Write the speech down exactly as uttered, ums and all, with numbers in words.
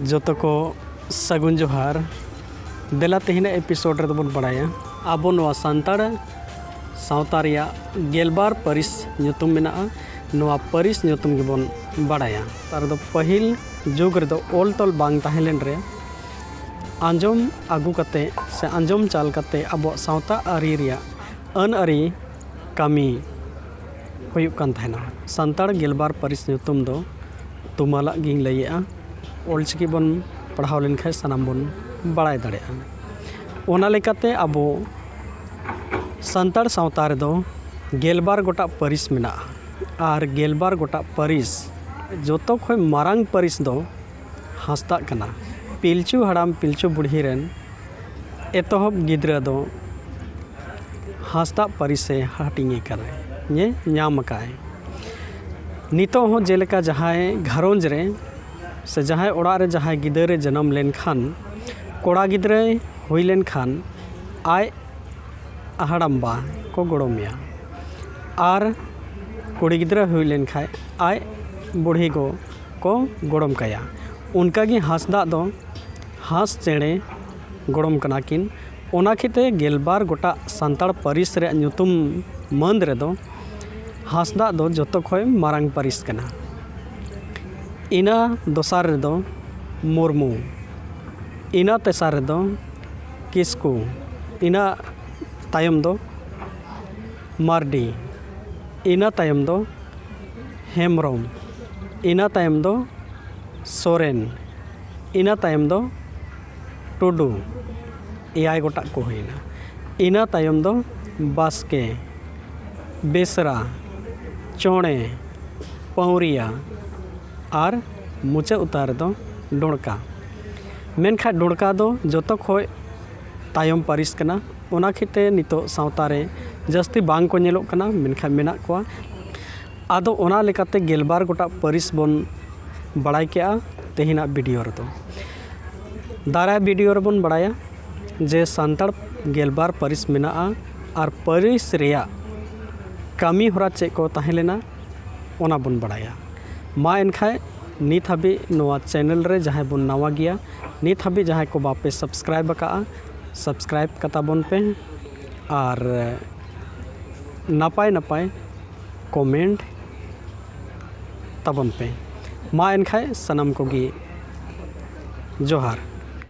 ᱡᱚᱛᱚ ᱠᱚ ᱥᱟᱹᱜᱩᱱ ᱡᱚᱦᱟᱨ᱾ ᱫᱮᱞᱟ, ᱛᱮᱦᱮᱧᱟᱜ ᱮᱯᱤᱥᱳᱰ ᱨᱮᱫᱚ ᱵᱚᱱ ᱵᱟᱲᱟᱭᱟ ᱟᱵᱚ ᱱᱚᱣᱟ ᱥᱟᱱᱛᱟᱲ ᱥᱟᱶᱛᱟ ᱨᱮᱭᱟᱜ ᱜᱮᱞᱵᱟᱨ ᱯᱟᱹᱨᱤᱥ ᱧᱩᱛᱩᱢ ᱢᱮᱱᱟᱜᱼᱟ᱾ ᱱᱚᱣᱟ ᱯᱟᱹᱨᱤᱥ ᱧᱩᱛᱩᱢ ᱜᱮᱵᱚᱱ ᱵᱟᱲᱟᱭᱟ᱾ ᱚᱱᱟ ᱨᱮᱫᱚ ᱯᱟᱹᱦᱤᱞ ᱡᱩᱜᱽ ᱨᱮᱫᱚ ᱚᱞ ᱛᱚᱞ ᱵᱟᱝ ᱛᱟᱦᱮᱸ ᱞᱮᱱ ᱨᱮ, ᱟᱸᱡᱚᱢ ᱟᱹᱜᱩ ᱠᱟᱛᱮ ᱥᱮ ᱟᱸᱡᱚᱢ ᱪᱟᱞ ᱠᱟᱛᱮ ᱟᱵᱚᱣᱟᱜ ᱥᱟᱶᱛᱟ ᱟᱹᱨᱤ ᱨᱮᱭᱟᱜ ᱟᱹᱱ ᱟᱹᱨᱤ ᱠᱟᱹᱢᱤ ᱦᱩᱭᱩᱜ ᱠᱟᱱ ᱛᱟᱦᱮᱱᱟ᱾ ᱥᱟᱱᱛᱟᱲ ᱜᱮᱞᱵᱟᱨ ᱯᱟᱹᱨᱤᱥ ᱧᱩᱛᱩᱢ ᱫᱚ ᱛᱩᱢᱟᱹᱞᱟᱜ ᱜᱤᱧ ᱞᱟᱹᱭᱮᱜᱼᱟ᱾ ᱚᱞᱪᱤᱠᱤ ᱵᱚᱱ ᱯᱟᱲᱦᱟᱣ ᱞᱮᱱᱠᱷᱟᱱ ᱥᱟᱱᱟᱢ ᱵᱚᱱ ᱵᱟᱲᱟᱭ ᱫᱟᱲᱮᱭᱟᱜᱼᱟ᱾ ᱚᱱᱟ ᱞᱮᱠᱟᱛᱮ ᱟᱵᱚ ᱥᱟᱱᱛᱟᱲ ᱥᱟᱶᱛᱟ ᱨᱮᱫᱚ ᱜᱮᱞᱵᱟᱨ ᱜᱚᱴᱟᱝ ᱯᱟᱹᱨᱤᱥ ᱢᱮᱱᱟᱜᱼᱟ᱾ ᱟᱨ ᱜᱮᱞᱵᱟᱨ ᱜᱚᱴᱟᱝ ᱯᱟᱹᱨᱤᱥ ᱡᱚᱛᱚ ᱠᱷᱚᱱ ᱢᱟᱨᱟᱝ ᱯᱟᱹᱨᱤᱥ ᱫᱚ ᱦᱟᱸᱥᱫᱟᱜ ᱠᱟᱱᱟ᱾ ᱯᱤᱞᱪᱩ ᱦᱟᱲᱟᱢ ᱯᱤᱞᱪᱩ ᱵᱩᱲᱦᱤ ᱨᱮᱱ ᱮᱛᱚᱦᱚᱵ ᱜᱤᱫᱽᱨᱟᱹ ᱫᱚ ᱦᱟᱸᱥᱫᱟᱜ ᱯᱟᱹᱨᱤᱥᱮ ᱦᱟᱹᱴᱤᱧ ᱟᱠᱟᱫᱟᱭ, ᱧᱮ ᱧᱟᱢ ᱟᱠᱟᱫᱟᱭ᱾ ᱱᱤᱛᱚᱜ ᱦᱚᱸ ᱡᱮᱞᱮᱠᱟ ᱡᱟᱦᱟᱸᱭ ᱜᱷᱟᱨᱚᱸᱡᱽ ᱨᱮ ᱥᱮ ᱡᱟᱦᱟᱸᱭ ᱚᱲᱟᱜ ᱨᱮ ᱡᱟᱦᱟᱸᱭ ᱜᱤᱫᱟᱹᱨᱮ ᱡᱟᱱᱟᱢ ᱞᱮᱱᱠᱷᱟᱱ, ᱠᱚᱲᱟ ᱜᱤᱫᱽᱨᱟᱹᱭ ᱦᱩᱭ ᱞᱮᱱᱠᱷᱟᱱ ᱟᱡ ᱦᱟᱲᱟᱢᱵᱟ ᱠᱚ ᱜᱚᱲᱚᱢᱮᱭᱟ, ᱟᱨ ᱠᱩᱲᱤ ᱜᱤᱫᱽᱨᱟᱹ ᱦᱩᱭ ᱞᱮᱱᱠᱷᱟᱱ ᱟᱡ ᱵᱩᱲᱦᱤ ᱜᱚ ᱠᱚ ᱜᱚᱲᱚᱢ ᱠᱟᱭᱟ᱾ ᱚᱱᱠᱟᱜᱮ ᱦᱟᱸᱥᱫᱟᱜ ᱫᱚ ᱦᱟᱸᱥ ᱪᱮᱬᱮ ᱜᱚᱲᱚᱢ ᱠᱟᱱᱟ ᱠᱤᱱ᱾ ᱚᱱᱟ ᱠᱷᱟᱹᱛᱤᱨ ᱜᱮᱞᱵᱟᱨ ᱜᱚᱴᱟᱝ ᱥᱟᱱᱛᱟᱲ ᱯᱟᱹᱨᱤᱥ ᱨᱮᱭᱟᱜ ᱧᱩᱛᱩᱢ ᱢᱟᱹᱱ ᱨᱮᱫᱚ ᱦᱟᱸᱥᱫᱟᱜ ᱫᱚ ᱡᱚᱛᱚ ᱠᱷᱚᱱ ᱢᱟᱨᱟᱝ ᱯᱟᱹᱨᱤᱥ ᱠᱟᱱᱟ᱾ ᱤᱱᱟᱹ ᱫᱚᱥᱟᱨ ᱨᱮᱫᱚ ᱢᱩᱨᱢᱩ, ᱤᱱᱟᱹ ᱛᱮᱥᱟᱨ ᱨᱮᱫᱚ ᱠᱤᱥᱠᱩ, ᱤᱱᱟᱹ ᱛᱟᱭᱚᱢ ᱫᱚ ᱢᱟᱨᱰᱤ, ᱤᱱᱟᱹ ᱛᱟᱭᱚᱢ ᱫᱚ ᱦᱮᱢᱵᱨᱚᱢ, ᱤᱱᱟᱹ ᱛᱟᱭᱚᱢ ᱫᱚ ᱥᱚᱨᱮᱱ, ᱤᱱᱟᱹ ᱛᱟᱭᱚᱢ ᱫᱚ ᱴᱩᱰᱩ᱾ ᱮᱭᱟᱭ ᱜᱚᱴᱟᱝ ᱠᱚ ᱦᱩᱭᱱᱟ᱾ ᱤᱱᱟᱹ ᱛᱟᱭᱚᱢ ᱫᱚ ᱵᱟᱥᱠᱮ, ᱵᱮᱥᱨᱟ, ᱪᱚᱬᱮ, ᱯᱟᱹᱣᱨᱤᱭᱟ ᱟᱨ ᱢᱩᱪᱟᱹᱫ ᱩᱛᱟᱹᱨ ᱨᱮᱫᱚ ᱰᱚᱸᱰᱠᱟ᱾ ᱢᱮᱱᱠᱷᱟᱱ ᱰᱚᱸᱰᱠᱟ ᱫᱚ ᱡᱚᱛᱚ ᱠᱷᱚᱱ ᱛᱟᱭᱚᱢ ᱯᱟᱹᱨᱤᱥ ᱠᱟᱱᱟ᱾ ᱚᱱᱟ ᱠᱷᱟᱹᱛᱤᱨ ᱱᱤᱛᱚᱜ ᱥᱟᱶᱛᱟ ᱨᱮ ᱡᱟᱹᱥᱛᱤ ᱵᱟᱝ ᱠᱚ ᱧᱮᱞᱚᱜ ᱠᱟᱱᱟ, ᱢᱮᱱᱠᱷᱟᱱ ᱢᱮᱱᱟᱜ ᱠᱚᱣᱟ᱾ ᱟᱫᱚ ᱚᱱᱟ ᱞᱮᱠᱟᱛᱮ ᱜᱮᱞᱵᱟᱨ ᱜᱚᱴᱟᱝ ᱯᱟᱹᱨᱤᱥ ᱵᱚᱱ ᱵᱟᱲᱟᱭ ᱠᱮᱜᱼᱟ ᱛᱮᱦᱮᱧᱟᱜ ᱵᱷᱤᱰᱤᱭᱳ ᱨᱮᱫᱚ᱾ ᱫᱟᱨᱟᱭ ᱵᱷᱤᱰᱤᱭᱳ ᱨᱮᱵᱚᱱ ᱵᱟᱲᱟᱭᱟ ᱡᱮ ᱥᱟᱱᱛᱟᱲ ᱜᱮᱞᱵᱟᱨ ᱯᱟᱹᱨᱤᱥ ᱢᱮᱱᱟᱜᱼᱟ ᱟᱨ ᱯᱟᱹᱨᱤᱥ ᱨᱮᱭᱟᱜ ᱠᱟᱹᱢᱤ ᱦᱚᱨᱟ ᱪᱮᱫ ᱠᱚ ᱛᱟᱦᱮᱸ ᱞᱮᱱᱟ, ᱚᱱᱟ ᱵᱚᱱ ᱵᱟᱲᱟᱭᱟ᱾ ᱢᱟ ᱮᱱᱠᱷᱟᱱ ᱱᱤᱛ ᱦᱟᱹᱵᱤᱡ ᱱᱚᱣᱟ ᱪᱮᱱᱮᱞ ᱨᱮ ᱡᱟᱦᱟᱸᱭ ᱵᱚᱱ ᱱᱟᱣᱟ ᱜᱮᱭᱟ, ᱱᱤᱛ ᱦᱟᱹᱵᱤᱡ ᱡᱟᱦᱟᱸᱭ ᱠᱚ ᱵᱟᱯᱮ ᱥᱟᱵᱥᱠᱨᱟᱭᱤᱵ ᱟᱠᱟᱫᱼᱟ, ᱥᱟᱵᱥᱠᱨᱟᱭᱤᱵ ᱠᱟᱛᱟ ᱵᱚᱱ ᱯᱮ ᱟᱨ ᱱᱟᱯᱟᱭ ᱱᱟᱯᱟᱭ ᱠᱚᱢᱮᱱᱴ ᱛᱟᱵᱚᱱ ᱯᱮ᱾ ᱢᱟ ᱮᱱᱠᱷᱟᱡ ᱥᱟᱱᱟᱢ ᱠᱚᱜᱮ ᱡᱚᱦᱟᱨ᱾